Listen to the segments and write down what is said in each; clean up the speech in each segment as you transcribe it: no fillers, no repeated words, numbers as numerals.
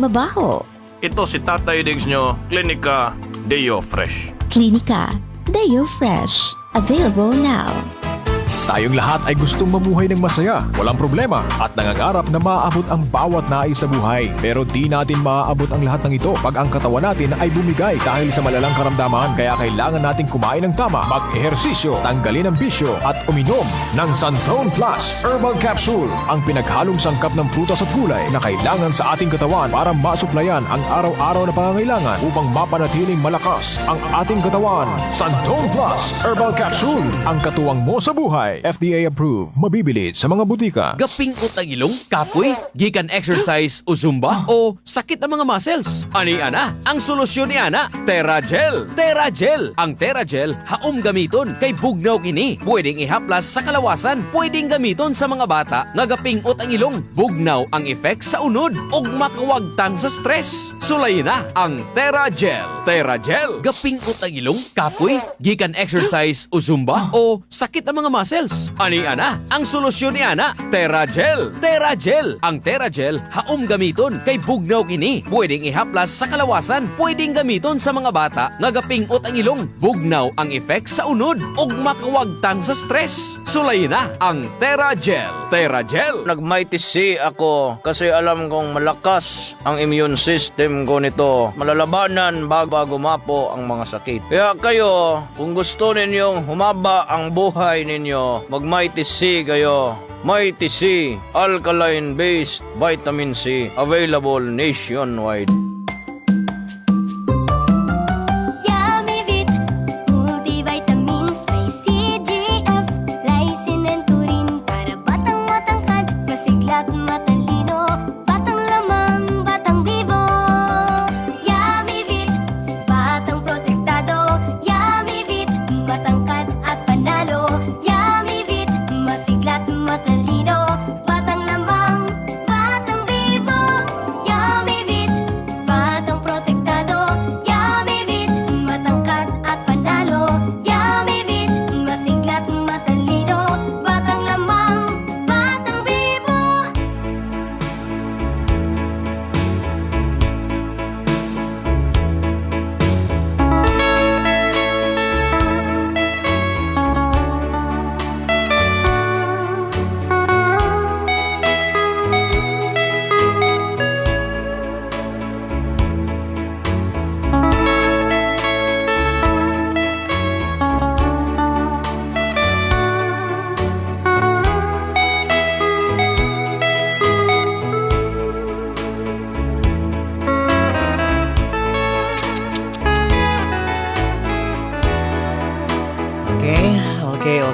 mabaho. Ito si Tatay Diggs nyo, Klinika Deo Fresh. Klinika, Deo Fresh. Available now. Tayong lahat ay gustong mamuhay ng masaya, walang problema, at nangangarap na maaabot ang bawat nais sa buhay. Pero di natin maaabot ang lahat ng ito pag ang katawan natin ay bumigay dahil sa malalang karamdaman. Kaya kailangan nating kumain ng tama, mag-ehersisyo, tanggalin ang bisyo, at uminom ng Santone Plus Herbal Capsule, ang pinaghalong sangkap ng prutas at gulay na kailangan sa ating katawan para masuplayan ang araw-araw na pangangailangan upang mapanatiling malakas ang ating katawan. Santone Plus Herbal Capsule, ang katuwang mo sa buhay. FDA approved. Mabibili sa mga butika. Gapingot ang ilong, kapoy, gikan exercise o zumba o sakit ang mga muscles. Ani ana, ang solusyon ni ana, Teragel. Teragel. Ang Teragel haom gamiton kay bugnaw kini. Pwedeng ihaplas sa kalawasan, pwedeng gamiton sa mga bata nga gapingot ang ilong. Bugnaw ang effect sa unod ug makawagtang sa stress. Sulay na ang Teragel. Teragel. Gapingot ang ilong, kapoy, gikan exercise o zumba o sakit ang mga muscles. Ani ana, ang solusyon ni ana, Teragel. Teragel. Ang Teragel haom gamiton kay bugnaw kini. Pwedeng ihaplas sa kalawasan, pwedeng gamiton sa mga bata nga gapingot ang ilong. Bugnaw ang effect sa unod ug makawagtang sa stress. Sulay na ang Teragel. Teragel. Nag-Mighty C ako kasi alam kong malakas ang immune system ko nito. Malalabanan bago gumapo ang mga sakit. Kaya kayo, kung gusto ninyong humaba ang buhay ninyo, mag-Mighty C kayo. Mighty C, alkaline-based vitamin C, available nationwide. Yummy Vit Multivitamins may CGF, Lysine and taurine. Para batang matangkad, masigla't matalino. Batang lamang, batang bibo. Yummy Vit, batang protektado. Yummy Vit, matangkad at panalo. Yummy Vit, masigla't matalino. Batang lamang, batang bibo. Yummy Vit, batang protektado. Yummy Vit, matangkad at panalo. Yummy Vit, masigla't matalino. Batang lamang, batang bibo.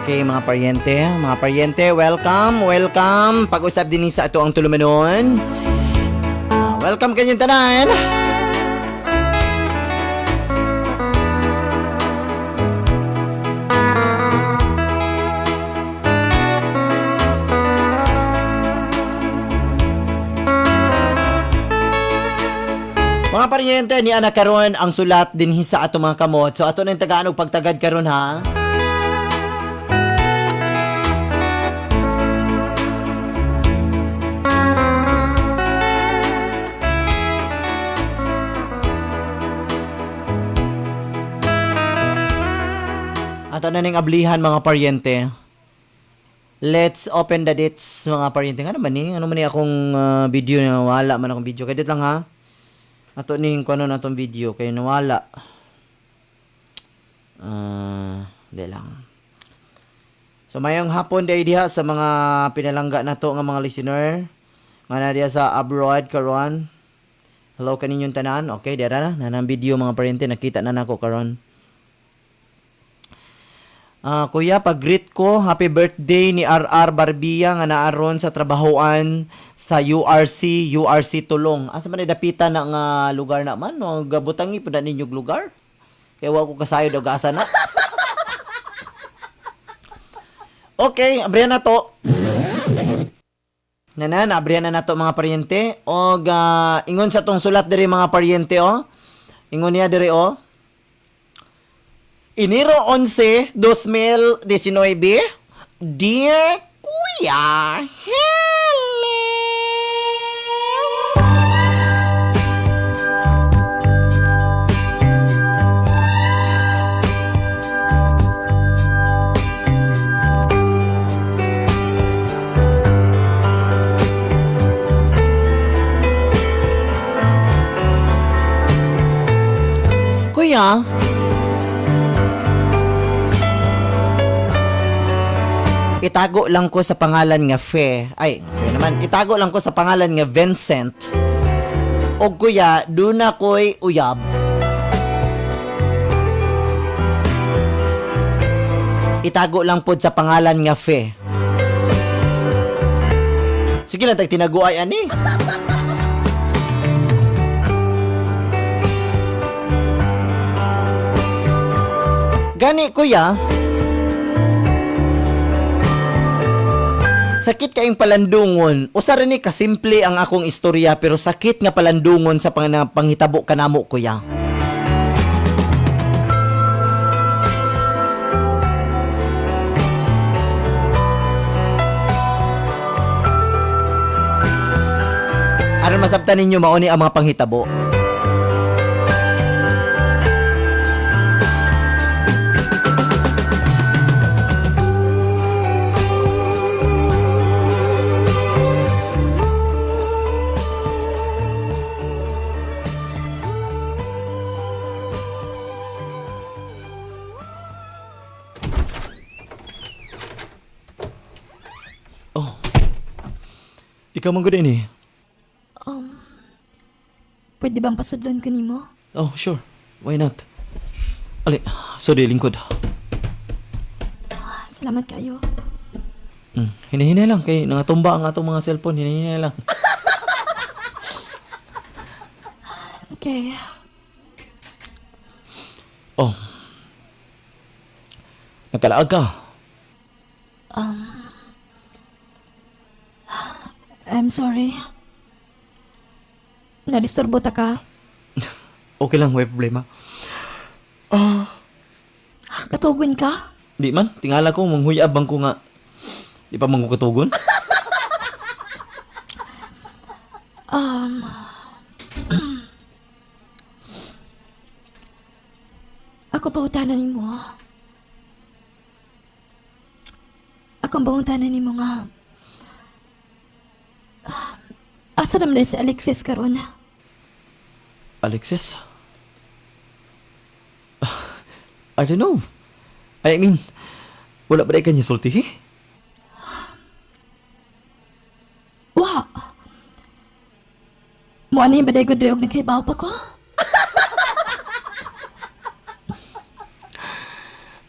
Okay, mga paryente. Mga paryente, welcome, welcome. Pag-usap din sa ato ang tulumanon. Welcome kanyong tanan. Mga paryente, ni ana karon ang sulat din sa ato mga kamot. So ato na yung tagaan og pagtagad karon ha. Ato na ning ablihan, mga paryente. Let's open the dates, mga paryente. Ano man ni? Ano man ni akong video na wala man akong video. Kaya lang ha. Ato ning kuno na atong video kay nawala. Di lang. So mayong hapon day diha sa mga pinalangga nato nga mga listener nga na diha sa abroad karon. Hello kaninyong tanan. Okay, dira na nanang video, mga paryente, nakita na nako karon. Kuya, pag-greet ko, happy birthday ni RR Barbia nga naaron sa trabahoan sa URC, URC Tulong. Asa man ay dapitan na nga lugar na man? No, gabutangi po na ninyong lugar. Kaya wa ko kasayod og asa na. Okay, abrihan na to. Nana, naabrihan na nato, mga paryente. Og ingon sa tong sulat diri, mga paryente, oh. Ingon niya diri, oh. Enero 11, 2019. Dear Kuya Helen. Kuya, itago lang ko sa pangalan nga Fe. Ay, Fe naman. Itago lang ko sa pangalan nga Vincent. O kuya, duna ko'y uyab. Itago lang pod sa pangalan nga Fe. Sige lang, tag tinaguay ani. Gani kuya, sakit kaayong palandungon. Usa ra ni kasimple ang akong istorya pero sakit nga palandungon sa panghitabo kanamo kuya. Aron masabtan ninyo mao ni ang mga panghitabo. Oh. Ikaw man gud ini. Pwede bang pasudlon ko nimo? Oh, sure. Why not? Ali, sorry, lingkod. Salamat kayo. Hinahinay lang kay nangatumba ang atong mga cellphone, hinahinay lang. Okay. Oh. Nagkalaag ka. I'm sorry. Nadisturbo ta ka. Okay lang, way problema. Katugon ka? Di man, tingala ko manghuyab bang ko nga. Di pa man ko katugon. Ako pautanan nimo. Ako ang pautanan nimo nga. Asa naman si Alexis karon? Alexis? I don't know. I mean, wala ba kanya sulti? Wa. Mo ani ba daygo dayog nagkaibaw pa ko?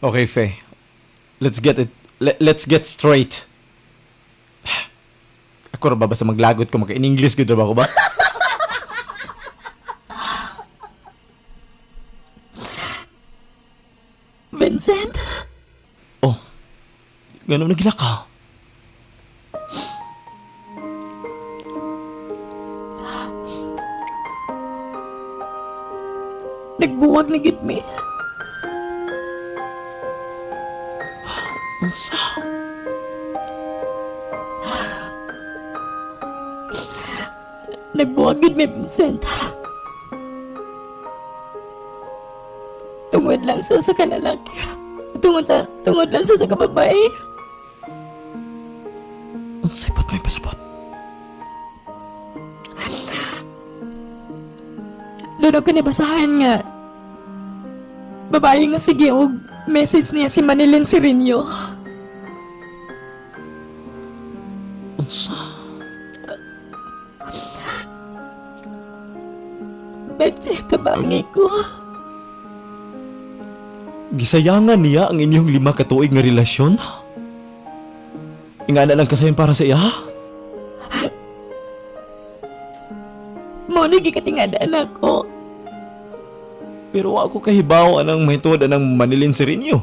Okay, Faye. Let's get it. Let's get straight. Ako ra ba basta maglagot ko maka in English gud ra ba ko ba? Vincent? Oh. Ganun na gila ka. Nagbuwag na gid mi. Unsa? Nagbuwag gid mi, Vincent. Tungod lang sa usa ka lalaki. Tungod lang sa usa ka babae. Unsay pot may pasabot? Doon ako nabasahan nga babae nga sige og message niya si Manilyn Sirinyo. Unsa? Betse, tabangi ko. Gisayangan niya ang inyong 5 ka tuig nga relasyon? Ingana lang kasayon para sa iya? Mo ni gikatingadaan ako. Pero wa ako kahibaw anang mahitungod anang Manilyn Sirinyo.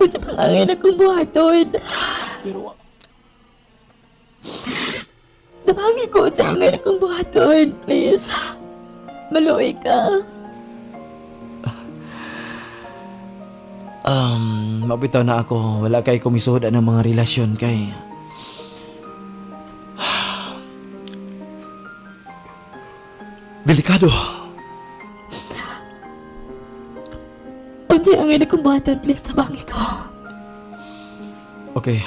Unsa pang angay akong buhaton. Pero wa Tabangi ko sa angay akong buhaton, please. Maluoy ka. Mabitaw na ako. Wala kay kumisuod ang mga relasyon kay. Delikado. Unsa angay akong buhaton, please, tabangi ko. Okay,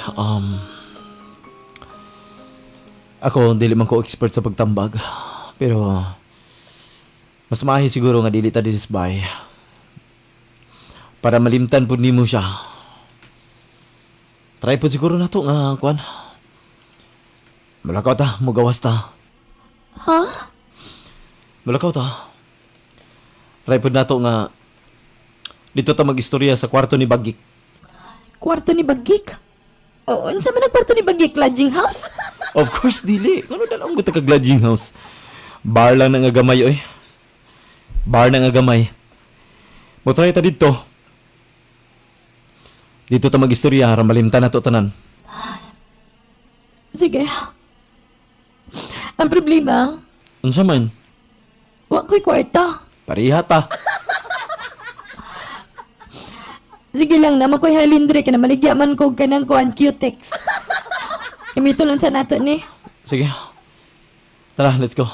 Ako, dili man ko expert sa pagtambag. Pero, mas maayo siguro nga dili ta disbay. Para malimtan pud nimo siya. Try pud siguro na to nga, kuan. Mulakaw ta, mugawas ta. Ha? Mulakaw ta. Try pud nato nga dito ta magistorya sa kwarto ni Bagik. Kwarto ni Bagik? Oo, unsa man ang kwarto ni Bagik? Lodging house? Of course, dili. Ano na lang ko kag lodging house. Bar lang na nga gamay, oy. Bar na nga gamay. Mo try ta dito. Dito ta magistorya para malimtan nato tanan. Sige. Ang problema, Unsa man? wa ko'y kwarta. Pareha ta. Sige lang, naman ko'y halindre ka na maligya man ko kanang kuan cutex. Gamito lang sa nato ni. Sige. Tara, let's go.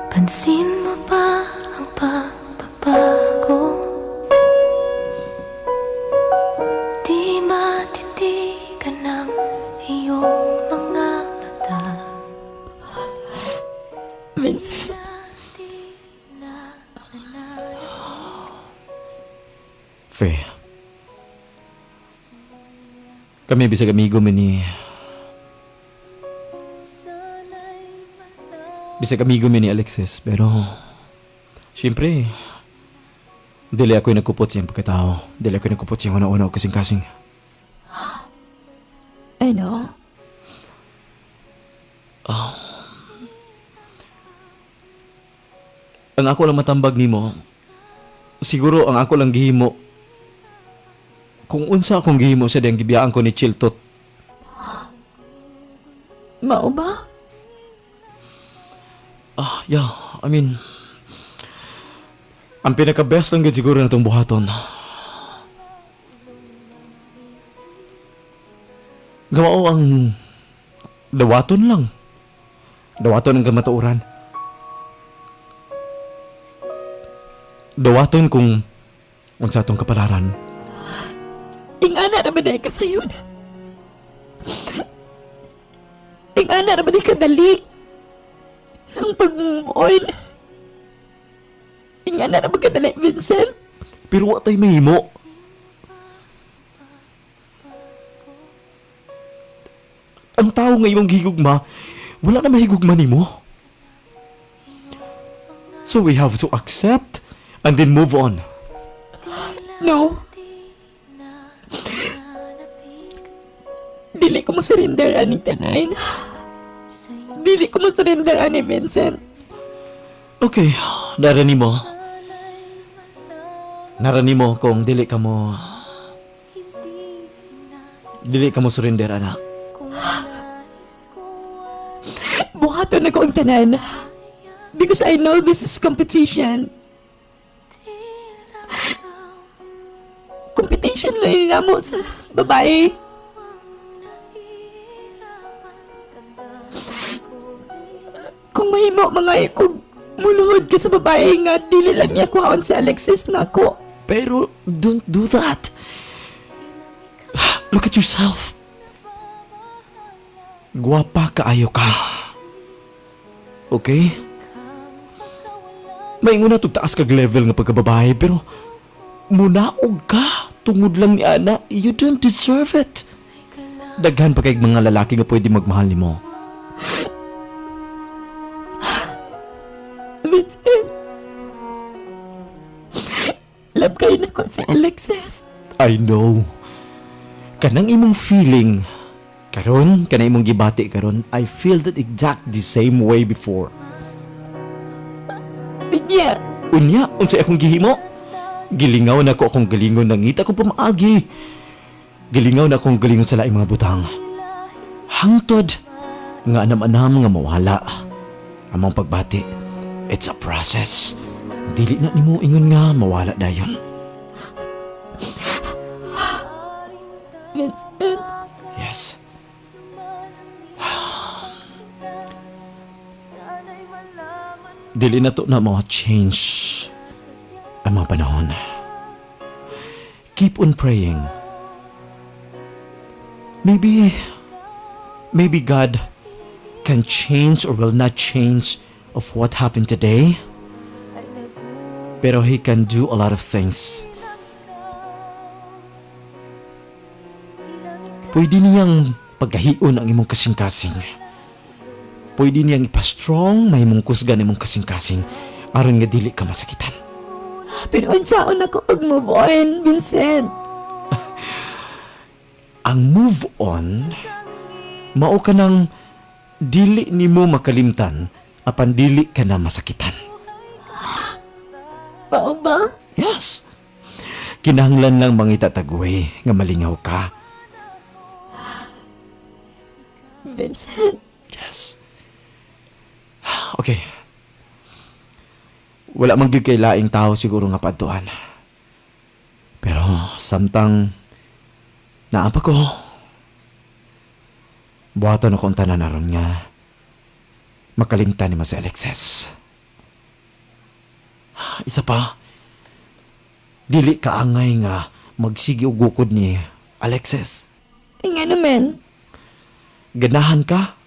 Pansin mo ba ang pagbabago? Di matitigan ng iyong mga mata. Vincent, Di na nananapik. Fe. Kami bisag amigo mi ni Sana'y malaman bisag amigo mi ni Alexis, pero siyempre dili ako'y nagkupot siyang pagkatao. Dili ako'y nagkupot siyang una-una o kasing-kasing. I know. Ang ako lang matambag nimo, siguro ang ako lang gihimo, kung unsa akong gihimo sa diyang gibiyaan ko ni Chiltot. Mao ba? Ah, yeah, I mean, ang pinaka-best lang gid siguro na itong buhaton. Gawa ang dawaton lang. Dawaton ang kamatuoran. Dawaton kung unsa atong kapalaran. Ingana ra ba dahil ka sayo na? Ingana ra ba dahil kadali? Ang pag-move on. Ingana ra ba kadali, Vincent? Pero wa tay mahimo. Ang tao nga imong gihigugma, wala na mahigugma nimo. So we have to accept and then move on. No. Dili ko mo surrender ani tanan. Dili ko mo surrender ani Vincent. Okay, nara nimo. Nara nimo kung dili ka mo Hindi sinasadya dili ka mo surrender ana. kung nais ko ay Buhaton na ko ang tanan. Because I know this is competition. tila ikaw Competition lang yun mo sa babae. ang nahihirapan. Damdamin ko rin Kung mahimo mga kung muluhod ka sa babae nga dili lang niya kuhaon si Alexis nako. Pero don't do that. Look at yourself. Guwapa kaayo ka. Okay? Maingon na tug taas kag level nga pagkababae pero munaog ka tungod lang ni ana, you don't deserve it. Daghan pa kay mga lalaki nga pwede magmahal nimo. Vincent. Love kayo na ko si Alexis. I know. Kanang imong feeling karon, kanang imong gibati karon, I feel that exact the same way before. Niya. Unya, unsay akong gihimo? Gilingaw na ko akong galingon nangita ko pamaagi. Gilingaw na akong galingon sa laing mga butang. Hangtod nga anam-anam nga mawala. Among pagbati, it's a process. Dili na nimo ingon nga mawala dayon. Vincent, Yes. Dili na to na mo change ang mga panahon. Keep on praying. Maybe God can change or will not change of what happened today. Pero He can do a lot of things. Pwede niyang pagkahion ang imong kasing-kasing. Pwede niyang ipa-strong mahimong kusgan imong kasing-kasing aron nga dili ka masakitan. Pero unsaon ako pag move on, Vincent? Ang move on, mao ka nang dili nimo makalimtan apan dili ka na masakitan. Mao ba? Yes. Kinahanglan lang mangita tagway nga malingaw ka. Vincent, Yes. Okay. Wala man gyud kay laing tao siguro nga padtuan. Pero samtang naa pa ko, buhaton ako ang tanan aron nga makalimtan nimo si Alexis. Isa pa, dili ka angay nga magsigi og gukod ni Alexis. nga naman. Ganahan ka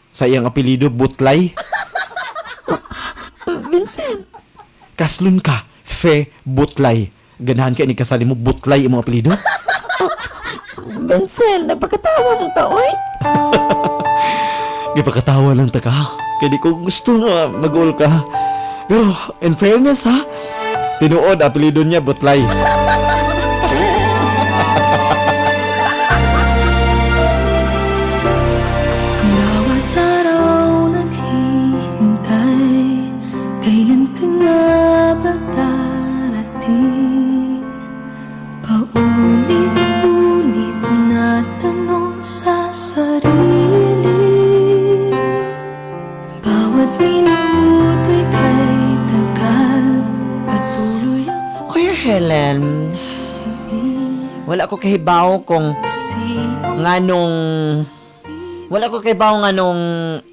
sa iyang apelyido Butlay. Vincent, Kaslon ka, Fe Butlay. Ganahan ka ni kasali mo Butlay imong apelyido? Vincent, napakatawa mong taoy. Gipakatawa lang ta ka. Kaya di ko gusto nga mag-all ka. Pero in fairness ha, tinuod apelyido niya Butlay. Bawat araw naghihintay, kailan ka nga ba darating? Paulit-ulit na tanong sa sarili, bawat minuto'y kay tagal. Patuloy ang Kuya Helen, wala ko kahibaw kung sino nganong wala ko kahibaw nganong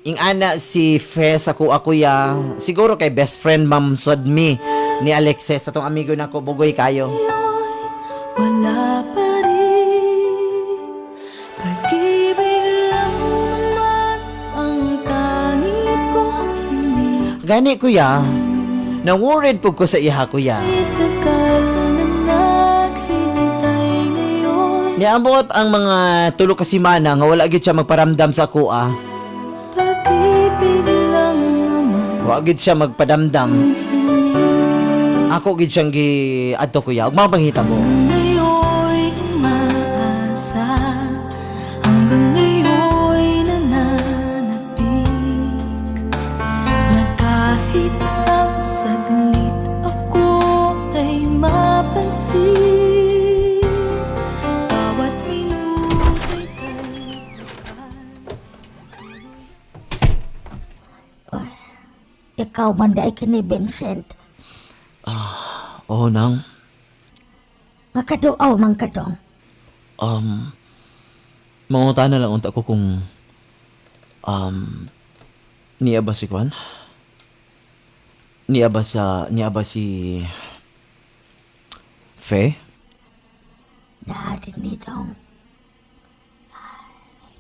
ingana si Fe sa kuha kuya. Siguro kay best friend Ma'am Sodmi ni Alexis atong amigo nako bugoy kayo. wala pa rin. Pag-ibig lang naman ang tangi kong hiling. Gani kuya, na worried po ko sa iha kuya. Tagal na naghintay ngayon. Niabot ang mga tulo ka semana nga wala gyud siya magparamdam sa kuha. Pag-ibig lang naman Wa gyud siya magpadamdam. hiling. Ako gyud siyang gi adto kuya. Ug mapangita mo. Ngayon'y umaasa, hanggang ngayon'y nananabik, na kahit isang saglit ako ay mapansin. Bawat minuto'y kay tagal. Ikaw man dai kini Vincent. Oh nang Makaduaw man kadong. Mangutana lang unta ko kung niya ba si Kwan? Niya ba si Fe? Naa din ni dong.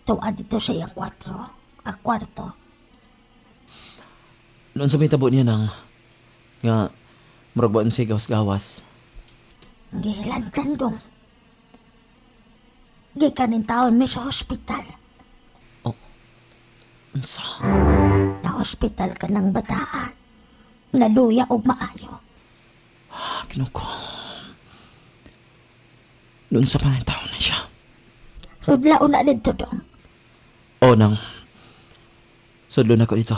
Tuwa dito sa iyang kwatro. A kwarto. Noon sa may tabo niya nang nga murag ba siya gawas-gawas. Gihilantan dong. Gikan nin taon mi sa ospital. Unsa? Na ospital ka ng bataan. Naluya og maayo. Ah, Kinuko. Noon sa panay taon na siya. Sudlaon na dito dong. Oh, nang. Sudlo na ko dito.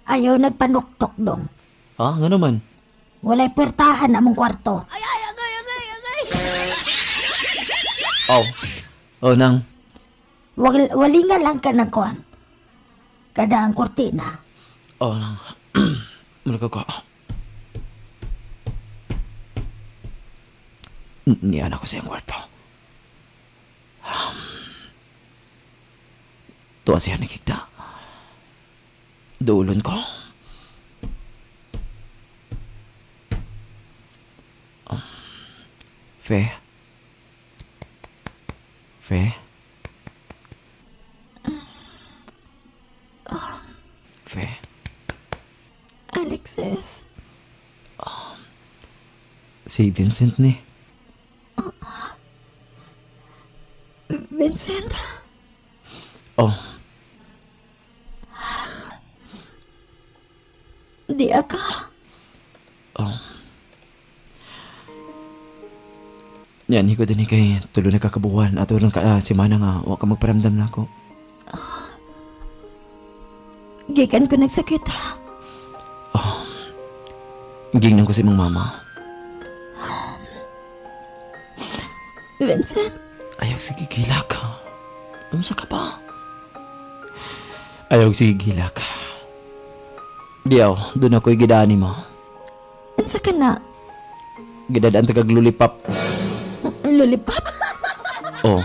Ayaw nagpanuktok dong. Ah, nga naman. Walay puwertahan among kwarto. Oh. Oh, nang. Walinga lang ka ng kuan. Kada ang kurtina. Oh, lang. Muna ko. Niyan ako sa iyang kwarto. Tuwa siya nakikita. Duulon ko. Fe. Fe. Fe. Alexis. Si Vincent ni. Vincent. Oh, Di ka. oh. Yan, ko din kay tulo na kakabuwan ato lang ka semana nga wa ka magparamdam na ako. Gikan ko nagsakit. Gingnan ko sa imong mama. Vincent. Ayaw sige gilak. Unsa ka pa? Ayaw sige gilak. Diyaw, doon ako'y gidani mo. Unsa ka na? Gidadaan tagag lulipap. Lulipap? Oh.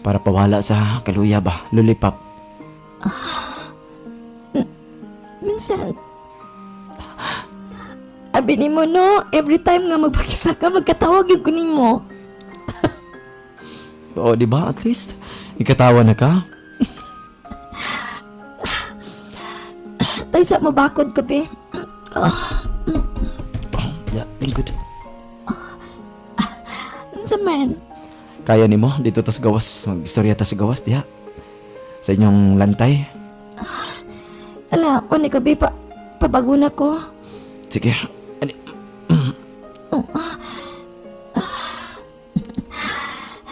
Para pawala sa kaluya ba? Lulipap. Vincent. Abi nimo no, every time nga magpakita ka, magkatawag gyud ko nimo. Oo, di ba? At least, ikatawa na ka. Taysa mo bakod ka be. Yeah, lingkod. Unsa man? Kaya nimo dito tas gawas. Mag-istorya tas gawas diha. Sa inyong lantay. Ala, ko ni ka be pa pabago na ko. Sige. Ani,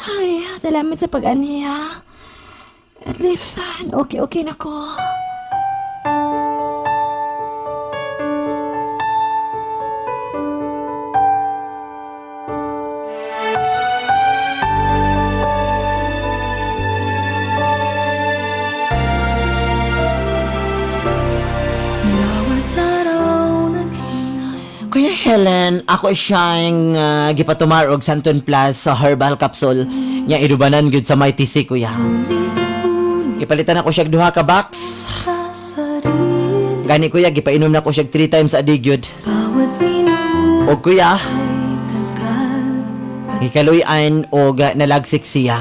Ay, salamat sa pag-anhi ha. At least, saan, okay, okay na ko. Bawat araw naghihintay Kuya Helen, ako siyang gipatumar og Santon Plus sa herbal capsule. Nya idubanan gyud sa may TC kuya. Gipalitan ako siya duha ka box. sa sarili Gani kuya, gipainom na ko siya 3 times a day gyud. Bawat minuto Og kuya, ay tagal gikaluy-an og nalagsik siya.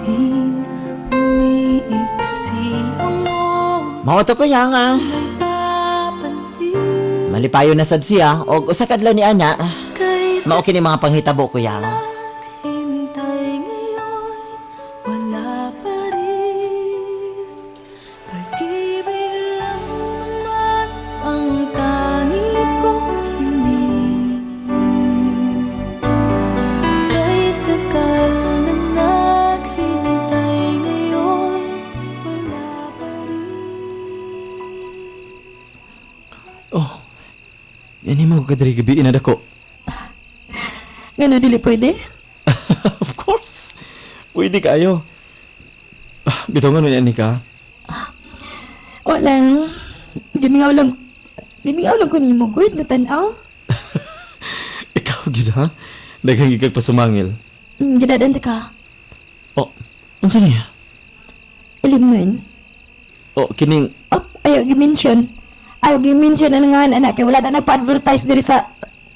Tiin Umiiksi ang Mao to kuya nga. Papanti Malipayo na sab siya og usa ka adlaw ni ana. Kay Mao kini mga panghitabo kuya. hintay ngayon Wala pa rin Pag-ibig lang naman Ang tangi kong hiling Kay tagal na naghintay ngayon Wala pa rin Oh. Yan mo kadiri gabi na dako. Ngano dili pwede? Of course. Pwede kayo. Ah, bitaw nga nun ni ka. Wala. Gimingaw lang. Gimingaw lang ko nimo, good matanaw. Ikaw gyud ha? Daghang gigag pasumangil. Gidadan ta ka. Oh, unsa niya? Lemon. Oh, kining Oh, ayaw gi-mention. Ayaw gi-mention ang nga anak kay wala na nagpa-advertise diri sa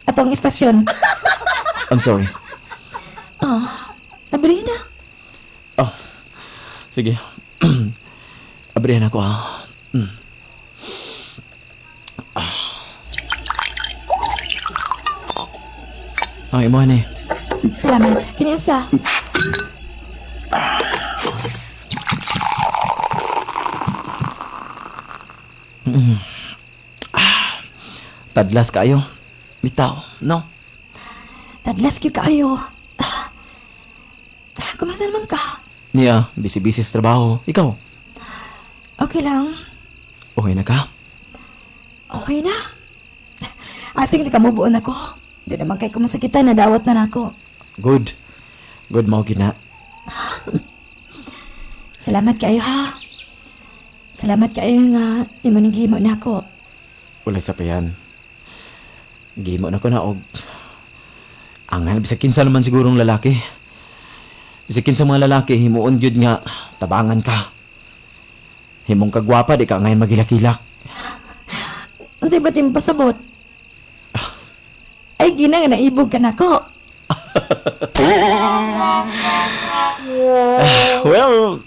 atong istasyon. I'm sorry. Oh, abri na. Oh. Sige. Abrihan ako ha. Mm. Ah. Ang imo ni. Salamat. Kini usa. Tadlas kayo. Bitaw, no? Tadlas gyud kaayo. Ah, Kumusta naman ka? Niya, busy-busy sa trabaho. Ikaw, Okay lang. okay na ka? Okay na. I think nakamubuon ako. Di naman kay kumasakitan, nadawat na nako. Good. Good mao gina. Salamat kayo ha. Salamat kaayo nga imo ning gihimo nako. Walay sapayan. Gihimo na ko na og angal bisag kinsa naman sigurong lalaki. Bisag kinsa mga lalaki himuon gyud nga tabangan ka. Himong kagwapa di ka ngayon maghilak-hilak. Unsay ba tim pasabot? Ay gina nga naibog ka nako. Well,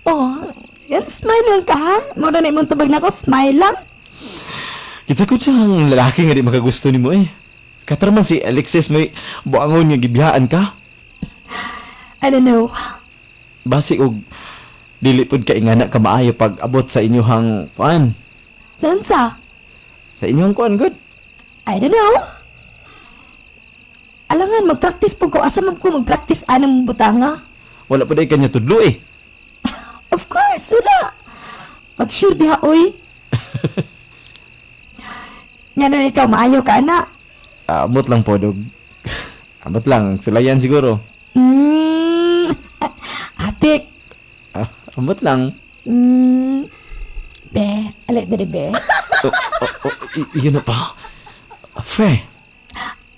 Oh, yan smile lang ka ha. Mura na imong tubag nako, smile lang. Kita ko siyang lalaki nga di makagusto nimo eh. Katara man si Alexis may buangon nga gibiyaan ka. I don't know. Basi og dili pud ka ingana ka maayo pag abot sa inyuhang kuan. Saan sa? Sa inyong kuan good. I don't know. Alangan, mag-practice po ko. Asa man ko mag-practice anong butanga? Wala pa day kanya tudlo eh. Of course, wala. Mag-sure diha, oy. Nga na ikaw, maayo ka, ana. Amot lang po dog. Amot lang sulayan siguro. Atik. Ah, amot lang. Be, alik diri, be. Oh, oh, oh, yun na pa. Fe.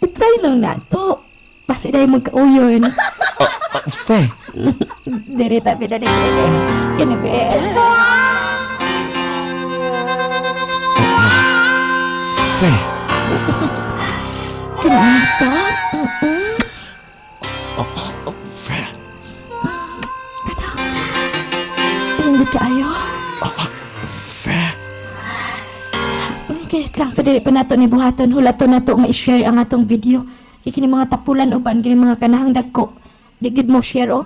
I-try lang na to. Basta dahil magkauyon. Oh, oh, fe. Diri tabi na diri, be. Kini, be. Fe. Kini ang gusto? Mm-mm. Oh, fe. Pinindot kaayo. Fe. Kahit lang sa dili pa nato ni buhaton, hulaton nato nga i-share ang atong video. Kay kini mga tapulan uban kini mga kanahang dagko. Di gid mo share oh.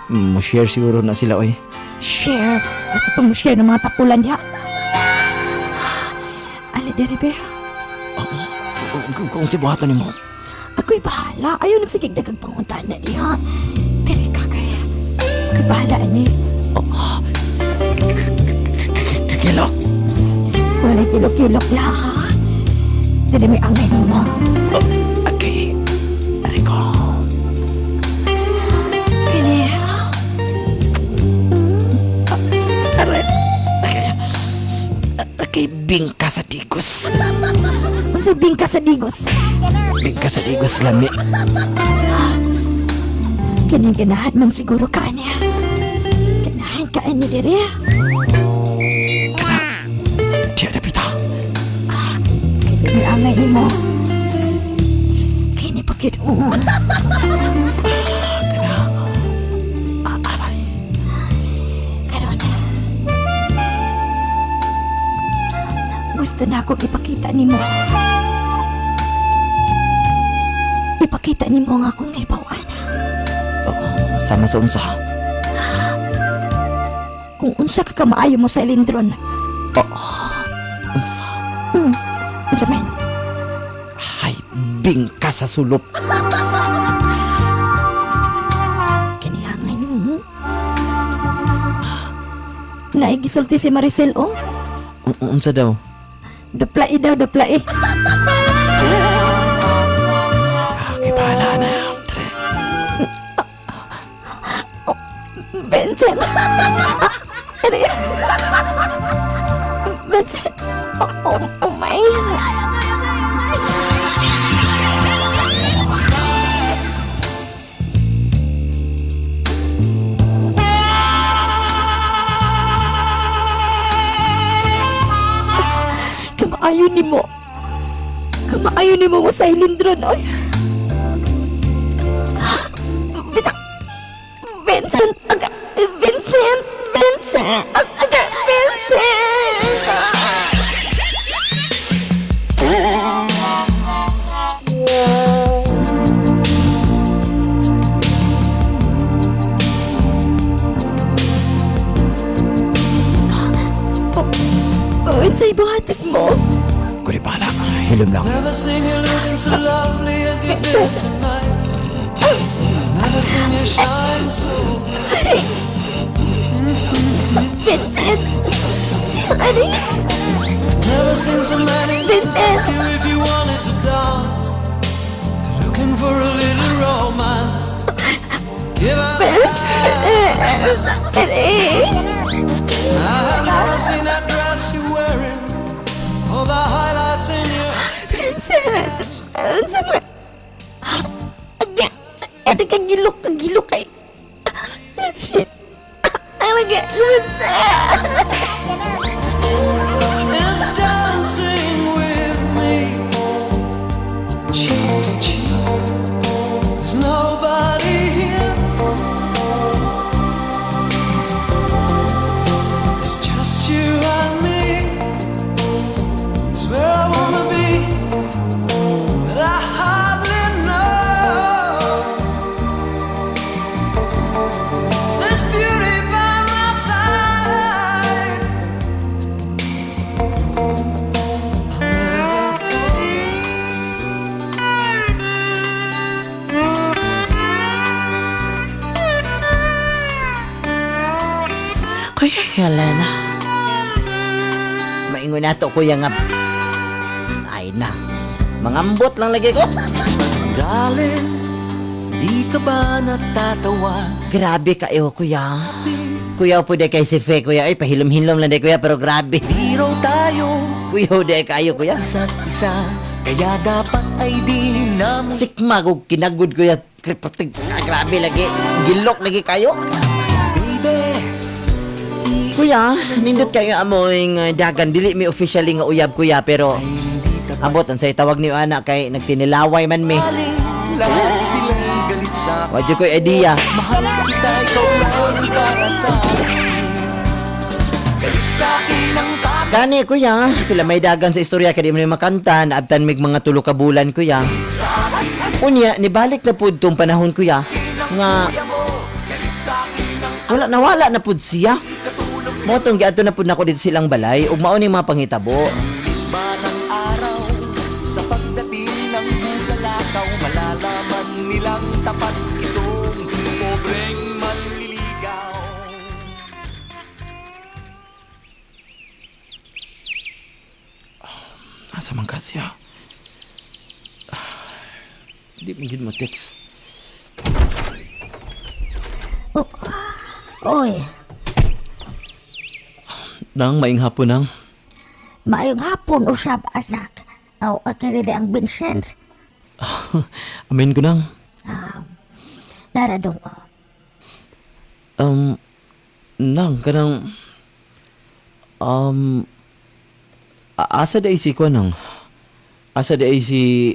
Mo share siguro na sila oy. Share. Asa pa mo share ng mga tapulan diha. Ali diri be. Kung si buhaton nimo. Ako'y bahala. Ayaw nagsigig dagag panguntaan na diha. Diri ka kaya. Ako'y bahala ani. Kakilok. Walay kilok-kilok diha ha. Dili may angay nimo. Okay. Aray ko. Kini. Aray. Okay. Okay, bingka sa digos. Unsay bingka sa digos? Bingka sa digos lami. Kini ganahan man siguro ka niya. Ganahan ka ani diri. Tiya na pita. Kini may angay nimo. Kini pa gyud oh. Aray. Karon. Gusto na ako ipakita nimo. Ipakita nimo ang akong nahibawan. Sama sa unsa. Kung unsa ka kamaayo mo sa Elindron. Unsa. Unsa man? Ay, bingka sa sulop. Kini angay nimo. Naigisulti si Maricel oh. Unsa daw? Duplai daw, duplai. Okay, bahala na. Tre. Vincent! Ano yan? Vincent! Oh, oh, oh my! Kamaayo nimo. Kamaayo nimo mo sa Ilindron, oy. Bitak! Vincent! Aga, Vincent! Vincent! Aga, Vincent! Oh, sa ibuhatin mo. Kuri bahala. Hilom lang. Never seen you looking so lovely as you did tonight. Never seen you shine so Vincent! Ano yan? Never seen so many men ask you if you wanted to dance. Looking for a little romance. Give up. I have never seen that dress you're wearing, or the highlights in your. Vincent! Ano sa mga... Ate, kagilok, kagilok kay... Ay, mag... Vincent! Is dancing with me, cheek to cheek. There's nobody here. It's just you and me. It's where I wanna be, but I hardly know this beauty by my side. Kuya Helena. Maingon na to, kuya nga. Ay na. Mangambot lang lagi ko. Darling, di ka ba natatawa? Grabe kayo, kuya. Kuya, po kay si Fe, kuya. Ay, pahilom-hilom lang day, kuya, pero grabe. Biro tayo Kuya, day kayo, kuya. isa't isa, kaya dapat ay di na Sikma ko kinagod, kuya. Ah, grabe lagi. Gilok lagi kayo. baby. Kuya, nindot kayo amoy nga dagan. Dili mi officially nga uyab, kuya, pero ambot ang say tawag niyo anak kay nagtinilaway man mi. Lahat sila'y galit sa Wa jud ko'y idea. Mahal kita, ikaw lang para sa akin. Galit sa akin ang tatay. Gani kuya, pila may dagan sa istorya kay di man makanta, naabtan mig mga tulo ka bulan kuya. Unya, nibalik na pud tong panahon kuya nga wala nawala na pud siya. Mao tong giadto na pud nako dito silang balay ug mao ni mga panghitabo. Ba ng araw sa pagdating ng bulalakaw, malalaman nilang tapat itong pobreng manliligaw. Asa man ka siya? Di mo gid mo text. Oy, Nang maing hapon nang. maayong hapon usab anak. Aw, akiri ang Vincent. Amin ko nang. Nara dong. Oh. Nang kanang um asa day si kuan nang? Asa day si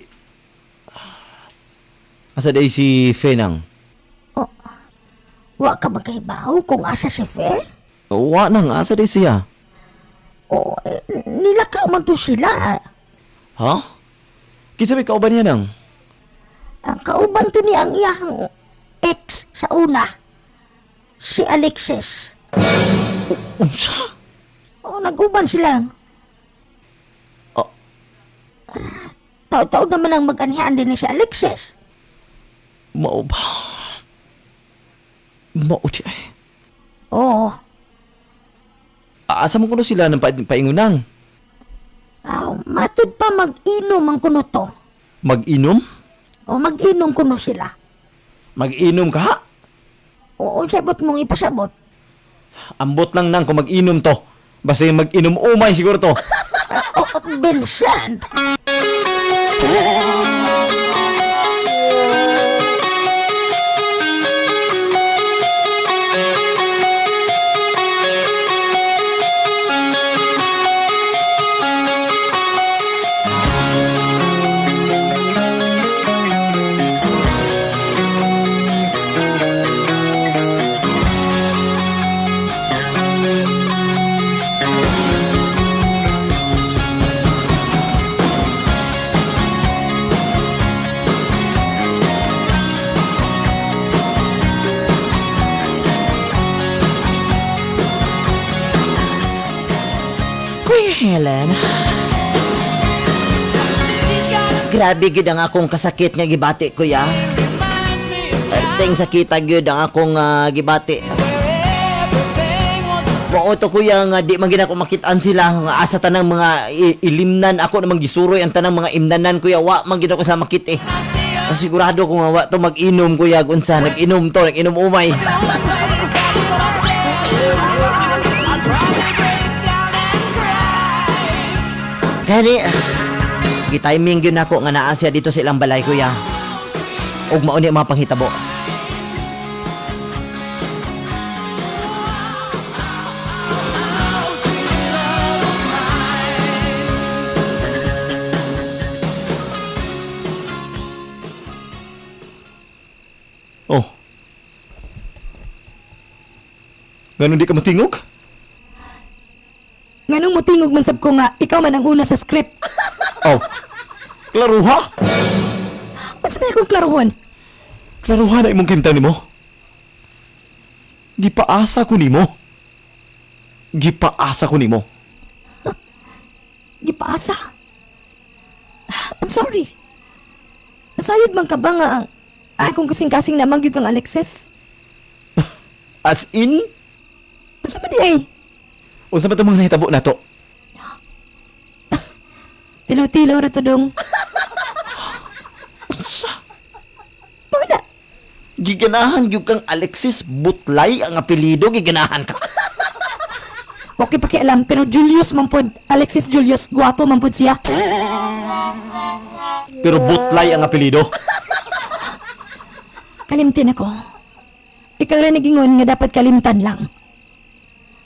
Asa day si Fe nang? Oh, wa ka magkaibaw kung asa si Fe? Wa nang asa day siya? O, eh, nilakaw man to sila. Ha? Kinsa may kauban niya nang? Ang kauban to ni ang iyang ex sa una, si Alexis. Unsa? O, nag-uban sila. Oh. Tao-tao naman ang mag-anihan din ni si Alexis. Mao ba? Mao di ay. Oo. Asa man kuno sila ng paingunang? Aw, matud pa mag-inom ang kuno to. Mag-inom? O mag-inom kuno sila. Mag-inom ka ha? Oo, sabot mong ipasabot. Ambot lang nang kung mag-inom to. Basta yung mag-inom umay siguro to. Oh, Vincent! Kuya Helen. Grabe gid ang akong kasakit nga gibati kuya. Perteng sakita gyud ang akong gibati. Mao to, kuya, nga di man gid ako makitaan sila nga asa tanang mga ilimnan ako namang gisuroy ang tanang mga imnanan, kuya, wa man gid ako sila makit eh. Ang sigurado ko nga wa to mag-inom, kuya, unsa nag-inom to, nag-inom umay. Kani gi-timing gyud nako nga naa siya dito sa ilang balay, kuya. Ug mao ni ang mga panghitabo. Oh. Ganun di ka matingog? Nganong mutingog man sab ko nga ikaw man ang una sa script. Oh. Klaruha? Unsa may akong klarohon? Klaruha na imong kahimtang nimo. Gipaasa ko nimo. Gipaasa ko nimo. Gipaasa. I'm sorry. Nasayod man ka ba nga ang akong kasing-kasing naman gyud kang Alexis? As in? Unsa man di ay? Unsa ba itong mga nahitabo nato? Tilaw-tilaw ra to dong. Unsa? Wala. Giganahan gyud kang Alexis Butlay ang apelyido, giganahan ka. Okay pakialam pero Julius man pod, Alexis Julius, gwapo man pod siya. Pero Butlay ang apelyido. Kalimtin ako. Ikaw ra nagingon nga dapat kalimtan lang.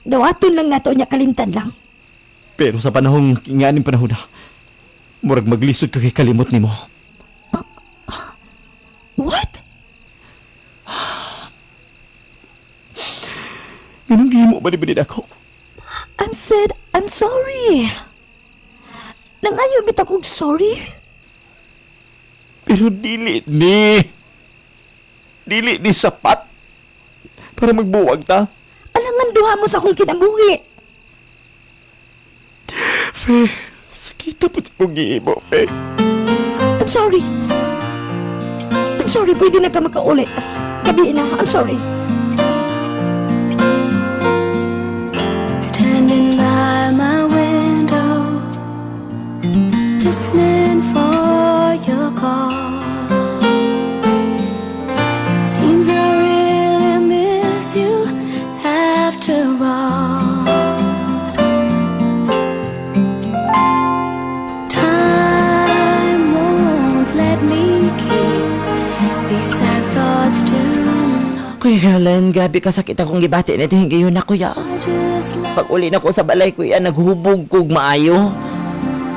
Dawaton lang nato niya kalimtan lang. Pero sa panahong nganing panahon na, murag maglisod ka kay kalimot nimo. What? Ganun gihimo ba ni Benid ako? I'm sad. I'm sorry. Nangayo bitaw kog sorry. Pero dili ni. Dili ni sapat para magbuwag ta. Alangan duha mo sa akong kinabuhi. Fe, sakita po sa kong gihimo, Fe. I'm sorry. I'm sorry, pwede na ka makauli. Gabi na, I'm sorry. Standing by my window, listening for your call. Seems I really miss you after all. Time won't let me keep these sad thoughts to Kuya Helen, grabe ka sakit akong gibati nito higayon na, kuya. just like Pag uli na ko sa balay, kuya, naghubog kog maayo.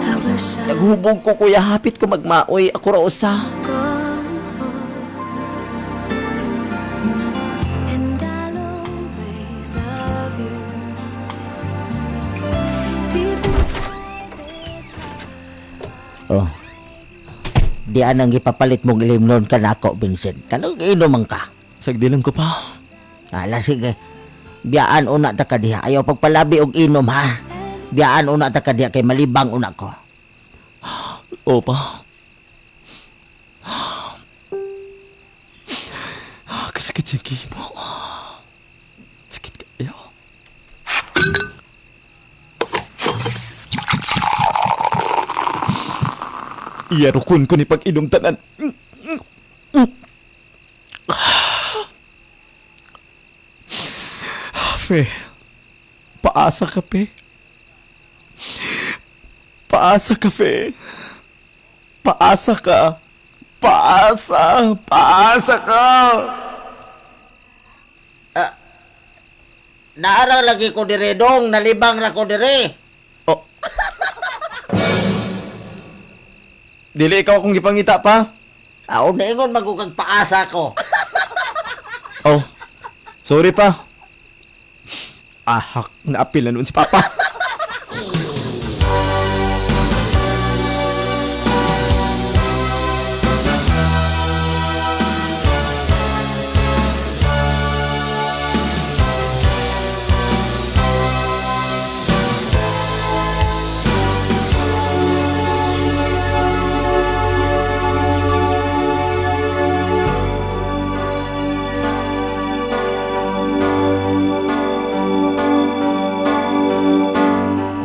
I wish I Naghubog ko, kuya, hapit ko magmaoy. Ako ra usa. go. And I'll always love you. Deep inside this Oh. Di anang gipapalit mong ilimnon ka nako, Vincent. Kanang inom man ka. Sagdi lang ko pa. Ala, sige. Biyaan una ta ka diha. Ayaw pagpalabi og inom, ha. Biyaan una ta ka diha kay malibang una ko. Oo pa. Kasakit siya gihimo. Sakit kayo. Iyarukon ko ni pag-inom tanan. Fe, paasa ka, Fe. Paasa ka, Fe. Paasa ka. Paasa. Paasa ka. Naara lagi ko dire dong, nalibang ra ko dire. Oh. Dili ikaw akong gipangita pa. Aw, niingon magukag paasa ko. Oh. Sorry pa. Ahak, naapil na noon si Papa.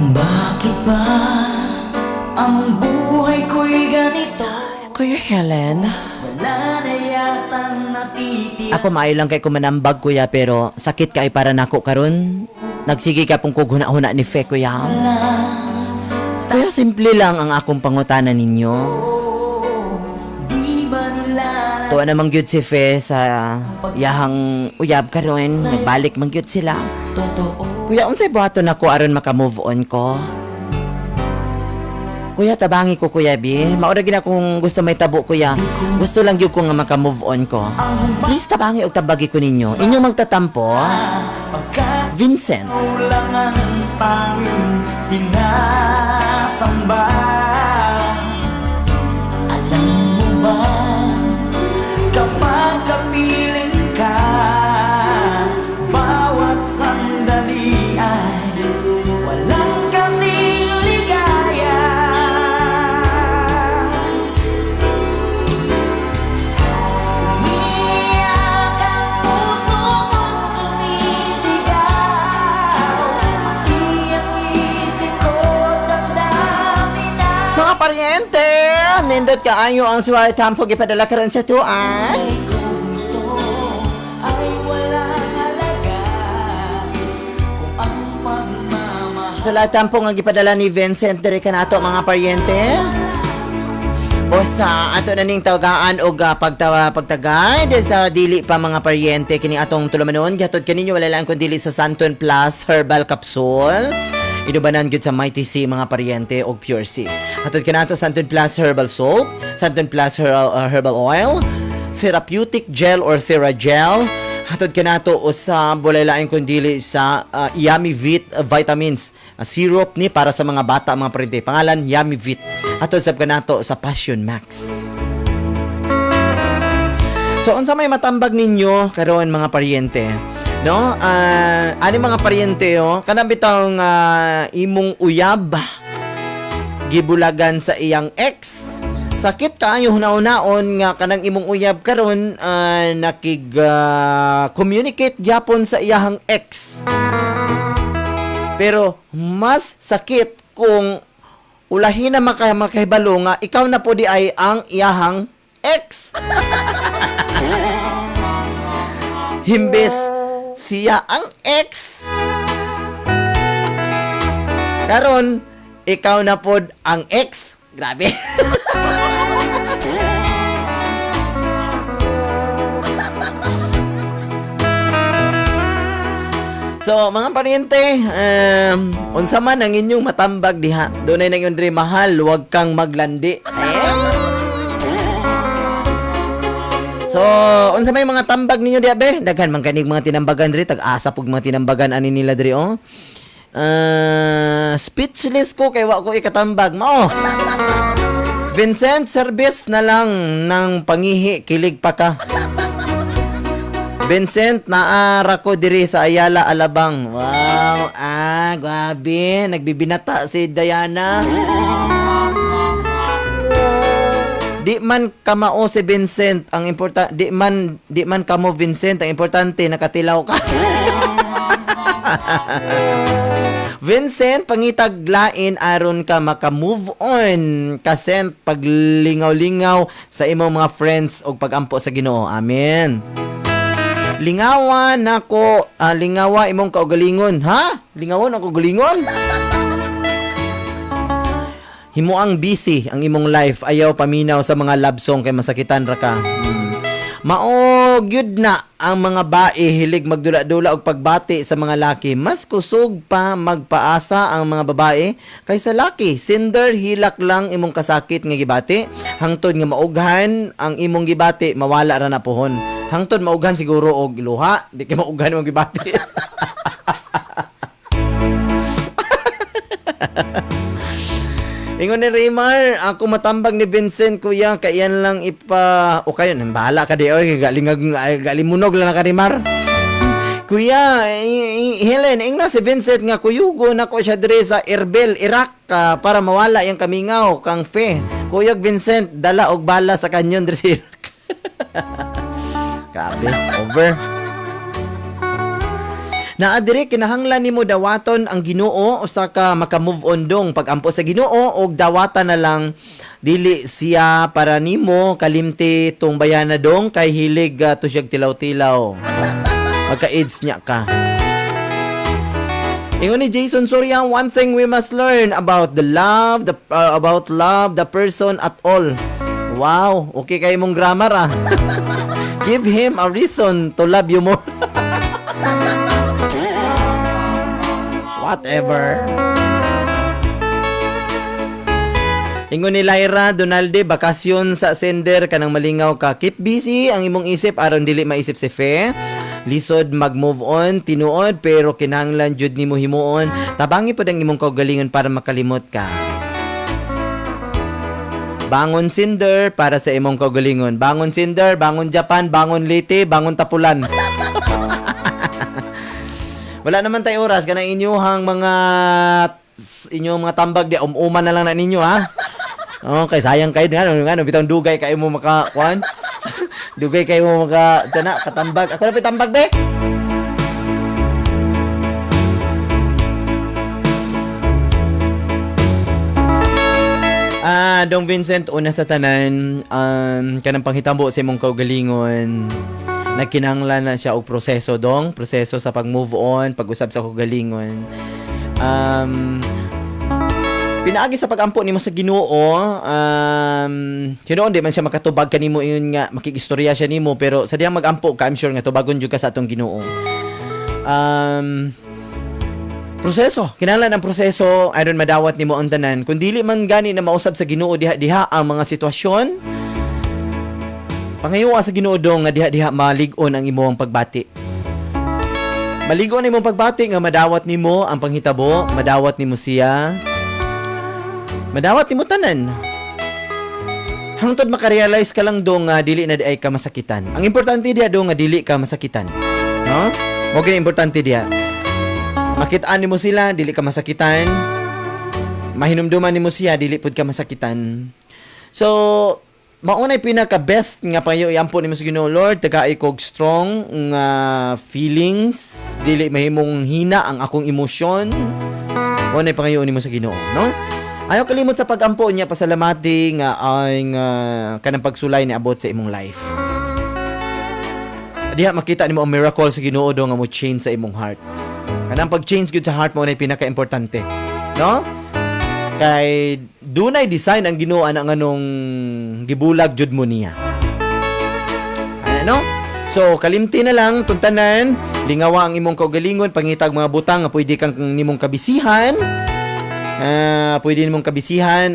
Bakit ba ang buhay ko'y ganito? Kuya Helen, Wala na yatang natitira. ako maayo lang kay kumanambag kuya pero sakit kay para nako karon. Nagsige ka pong kughuna-huna ni Fe kuya. Kuya, simple lang ang akong pangutana ninyo. Di ba nila Tuwa namang gyud si Fe sa yahang uyab karon, nagbalik man gyud sila. totoo? Kuya, unsay buhaton nako aron maka-move on ko? Kuya, tabangi ko kuya bi. Maura gina kung gusto may tabo kuya. Gusto lang gyud ko nga maka-move on ko. Please tabangi og tabagi ko ninyo. Inyong magtatampo, Pagkat Vincent. ikaw lang ang tanging sinasamba. Alam mo ba, kapag kapiling ka, bawat sandali ay walang kasing ligaya. Umiyak ang puso ko't sumisigaw, pati ang isip ko't damdamin ay Mga paryente, nindot kaayo ang suway tampo gipadala karon sa tuan. kung ito ay walang halaga, kung ang pagmamahal Sa lahat tampo nga gipadala ni Vincent diri kanato mga paryente. Basta ato na ning tagaan og pagtawa pagtagay de sa dili pa mga paryente kini atong tulumanon gihatod kaninyo wala lang kun dili sa Santon Plus Herbal Capsule. Inubanan gyud sa Mighty C mga paryente og Pure C. Hatod kanato Santon Plus Herbal Soap, Santon Plus Herbal Oil, Therapeutic Gel or Theragel. Hatod kanato usab walay lain kun dili sa Yummy Vit Vitamins. Syrup ni para sa mga bata mga paryente. Pangalan Yummy Vit. Hatod sab kanato sa Passion Max. So unsa may matambag ninyo karon mga paryente? No? Ani mga paryente oh, kanang bitawng imong uyab gibulagan sa iyang ex. Sakit kaayo hunahunaon nga kanang imong uyab karon nakig communicate gyapon sa iyahang ex. Pero mas sakit kung ulahin na makahibalo nga ikaw na po di ay ang iyahang ex. Himbis siya ang ex. Karon ikaw na pod ang ex. Grabe. So, mga paryente, unsa man ang inyong matambag diha, dunay nang Andre mahal, huwag kang maglandi. Eh? So, unsa may mga tambag ninyo diha be? Daghan man kanig mga tinambagan diri, tag-asa pug mga tinambagan ani nila diri oh. Speechless ko kay wa ko ikatambag mao. Vincent, service na lang ng pangihi, kilig pa ka. Vincent, naara ko diri sa Ayala, Alabang. Wow, grabe. Nagbibinata si Diana. Di man kamao si Vincent, ang di man kamo Vincent, ang importante nakatilaw ka. Vincent, pangitag lain aron ka maka-move on kasent paglingaw-lingaw sa imong mga friends og pagampo sa Ginoo. Amen. Lingawa nako, lingawa imong kaugalingon, ha? Lingawan ang kaugalingon? Himuang busy ang imong life, ayaw paminaw sa mga love song kay masakitan ra ka. Mao gyud na ang mga bae hilig magdula-dula og pagbati sa mga laki. Mas kusog pa magpaasa ang mga babae kaysa laki. Sinder hilak lang imong kasakit nga gibati. Hangtod nga maughan ang imong gibati, mawala ra na pohon. Hangtod maughan siguro og luha, di kay maughan imong gibati. Ingon ni Raymar, ako matambag ni Vincent kuya, kay yan lang ipa o kayo nang bahala ka di oy, galingag galimunog lang na ka Raymar. Kuya, Helen, ingna si Vincent nga kuyugo nako siya diri sa Erbil, Iraq, para mawala yang kamingaw kang fe. Kuyog Vincent, dala og bala sa kanyon diri sa Iraq. Grabe, over. Naa diri kinahanglan nimo dawaton ang Ginoo usa ka maka-move on dong pagampo sa Ginoo og dawatan na lang dili siya para nimo kalimti tong bayana dong kay hilig to siyag tilaw-tilaw. Magka-AIDS niya ka. Ingon ni Jason Soria, one thing we must learn about the love, the about love, the person at all. Wow, okay kay mong grammar ah. Give him a reason to love you more. Whatever. Ingon ni Lyra Donalde, bakasyon sa sender kanang malingaw ka. Keep busy ang imong isip aron dili maisip si Fe. Lisod mag-move on, tinuod, pero kinahanglan jud nimo himuon. Tabangi pod ang imong kaugalingon para makalimot ka. Bangon Cinder para sa imong kaugalingon. Bangon Cinder, bangon Japan, bangon Leyte, bangon Tapulan. Wala naman tayo oras kanang inyuhang mga inyong mga tambag di umuman na lang na ninyo ha. Okay, sayang kayo nga ano bitong dugay kayo mo maka kuan. Dugay kayo mo maka tana katambag. Ako na pa tambag be. Dong Vincent, una sa tanan, kanang panghitambo sa imong kaugalingon, nagkinahanglan na siya og proseso dong, proseso sa pag-move on, pag-usab sa kaugalingon. Pinaagi sa pagampo nimo sa Ginoo, hinuon di man siya makatubag kanimo ingon nga makigistorya siya nimo, pero sa diyang magampo ka, I'm sure nga tubagon jud ka sa atong Ginoo. Proseso, kinahanglan ang proseso aron madawat nimo ang tanan. Kung dili man gani na mausab sa Ginoo diha-diha ang mga sitwasyon, pangayoa sa Ginoo dong nga diha-diha malig-on ang imong pagbati. Malig-on imong pagbati nga madawat nimo ang panghitabo, madawat nimo siya, madawat nimo tanan. Hangtod makarealize ka lang dong nga dili na di ay ka masakitan. Ang importante diha dong nga dili ka masakitan. No? Mo gini importante diha. Makitaan nimo sila, dili ka masakitan. Mahinumduman nimo siya, dili pud ka masakitan. So, maunay pinaka best nga pangayo iampo nimo sa Ginoo, Lord, tagai kog strong nga feelings, dili mahimong hina ang akong emosyon. Maunay pangayo nimo sa Ginoo, no? Ayaw kalimot sa pagampo niya, pasalamati nga ay nga kanang pagsulay ni abot sa imong life. Diha makita nimo ang miracle sa Ginoo do nga mo change sa imong heart. Kanang pag-change gyud sa heart mo na pinaka-importante, no? Kay dunay design ang Ginoo ana nganong gibulag jud mo niya. Ano? So kalimti na lang tuntanan, lingawa ang imong kaugalingon, pangitag mga butang nga pwede kang nimong kabisihan. Pwede nimong kabisihan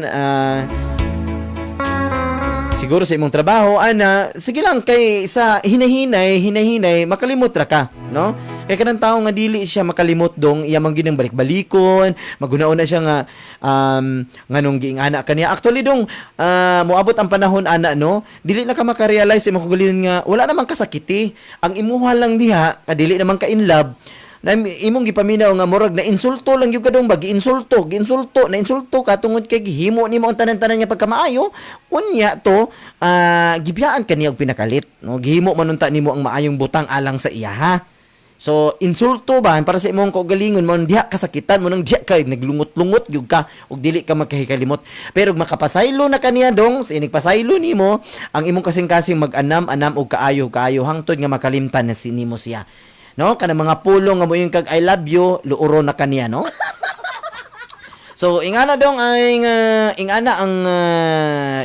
siguro sa imong trabaho, ana, sige lang kay sa hinahinay makalimot ra ka, no? Kay kanang tawo nga dili siya makalimot dong, iya man ginang balik-balikon, maguna-una siya nga nganong giingana kaniya. Actually dong, moabot ang panahon ana, no? Dili na ka makarealize imong kaugalingon nga wala namang kasakiti. Ang imuha lang diha, kadili naman ka in love, na imong gipaminaw nga murag na insulto lang gyud ka dong ba, giinsulto, na insulto ka tungod kay gihimo nimo ang tanan-tanan nga pagkamaayo. Unya to, gibiyaan ka niya og pinakalit, no? Gihimo man unta nimo ang maayong butang alang sa iya, ha? So insulto ba para sa imong kaugalingon mo diha kasakitan mo nang diha ka naglungot-lungot gyud ka og dili ka makahikalimot. Pero makapasaylo na kaniya dong, sa inig pasaylo nimo ang imong kasing-kasing mag-anam-anam og kaayo-kaayo hangtod nga makalimtan na sinimo siya. No, kana mga pulong nga moingon kag I love you, luuro na kaniya, no? So ingana dong ay ingana ang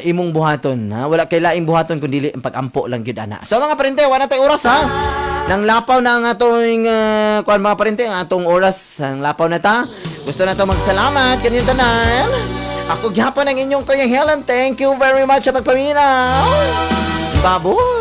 imong buhaton, ha? Wala kay laing buhaton kun dili ang pagampo lang gyud ana. So mga parente, wala tay oras ha. Nang lapaw na ang atong kuan mga parente, ang atong oras, ang lapaw na ta. Gusto na to magsalamat kaninyong tanan. Ako gyapon ang inyong Kuya Helen. Thank you very much sa pagpaminaw. Baboy.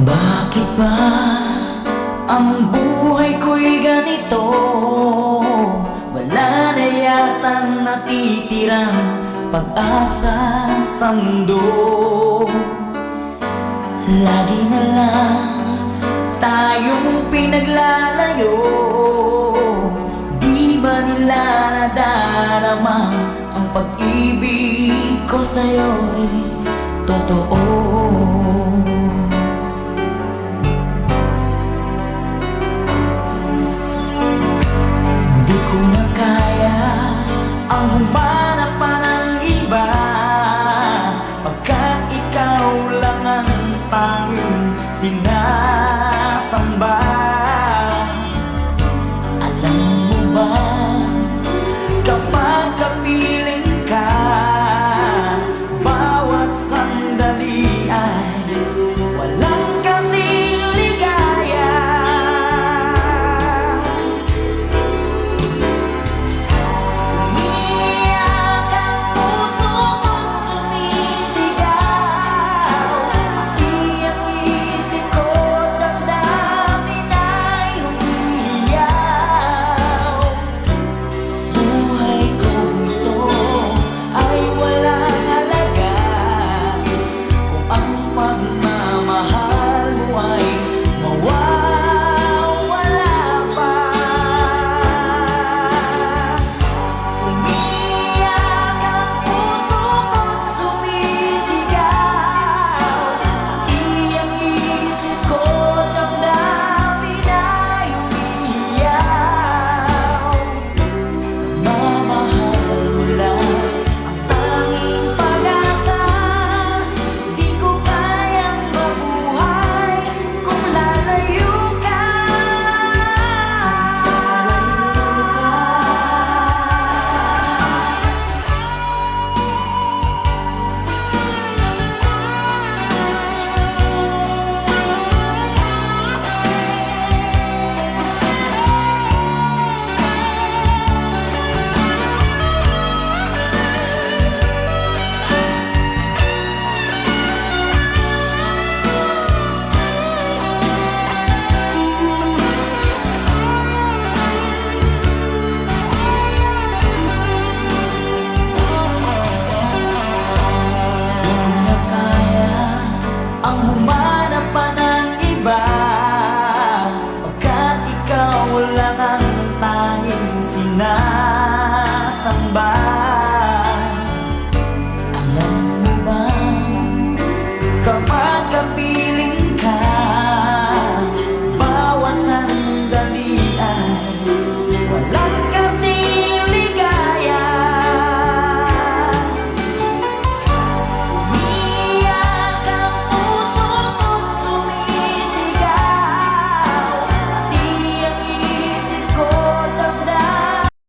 Bakit ba ang buhay ko'y ganito? Wala na yatang natitirang pag-asa sa mundo. Lagi na lang tayong pinaglalayo. Di ba nila nadarama ang pag-ibig ko sa'yo'y